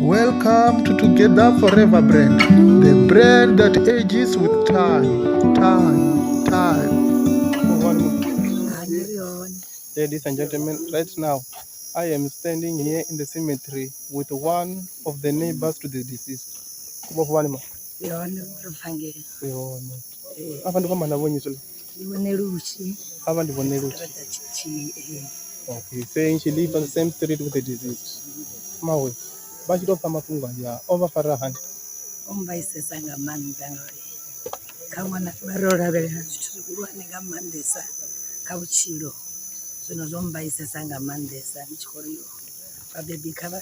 Welcome to Together Forever brand, the brand that ages with time, time, time. Ladies and gentlemen, right now I am standing here in the cemetery with one of the neighbors to the deceased. Kuba fuvani ma? Yone ri pfangeli. Yone. Afha ndi kwamba na vhonyi zwi. Ndi vhone Lutshi. Afha ndi vhone Lutshi. Tshiṱaraṱa tshithihi ee. Okay, saying she lives on the same street with the deceased. Mawe, vha tshi tou pfa mafhungo aya o vha fara hani? O mbaisesa nga maanḓa ngauri kha ṅwana vha ro lavhelela zwithu zwihulwane nga maanḓesa kha vhutshilo zwino zwo mbaisesa nga maanḓesa ndi tshi khou ri vhabebi kha vha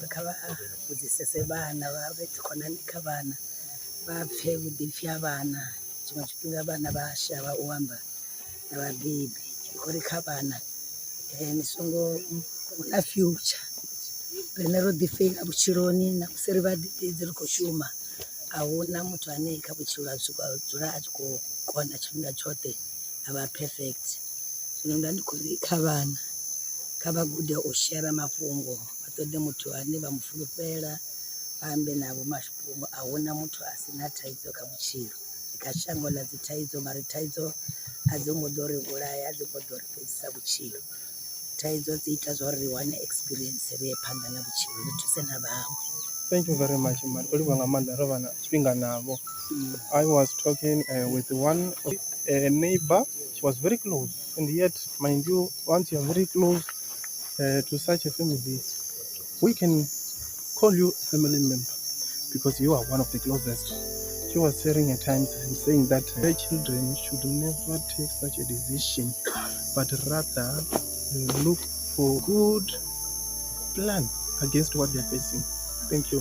kha vha vhudzisese vhana vha vhe dzikhonani kha vhana vha pfhe vhuḓipfi ha vhana tshiṅwe tshifhinga vhana vha shavha u amba na vhabebi ndi khou ri kha vhana ni songo hu na future riṋe ro ḓi feila vhutshiloni na musi ri vhadededzi ri khou shuma a huna muthu ane kha vhutshilo a sokou dzula a tshi khou kona tshifhinga tshoṱhe a vha perfect. Zwino nda ndi khou ri kha vhana kha vha gude u shera mafhungo vha ṱoḓe muthu ane vha mu fulufhela vha ambe navho mafhungo a huna muthu a si na thaidzo kha vhutshilo ri kha shango ḽa dzi thaidzo mara thaidzo a dzi ngo ḓo ri vhulaya a dzi ngo ḓo ri fhedzisa vhutshilo. Thaidzo dzi ita zwa uri ri wane experience ri ye phanḓa na vhutshilo ri thuse na vhaṅwe. Thank you very much mani o livhuwa nga maanḓa ro vha na tshifhinga navho. I was talking with one of a neighbor she was very close and yet mind you once you are very close to such a family we can call you a family member because you are one of the closest. She was sharing at times and saying that her children should never take such a decision, but rather look for good plan against what they're facing. Thank you.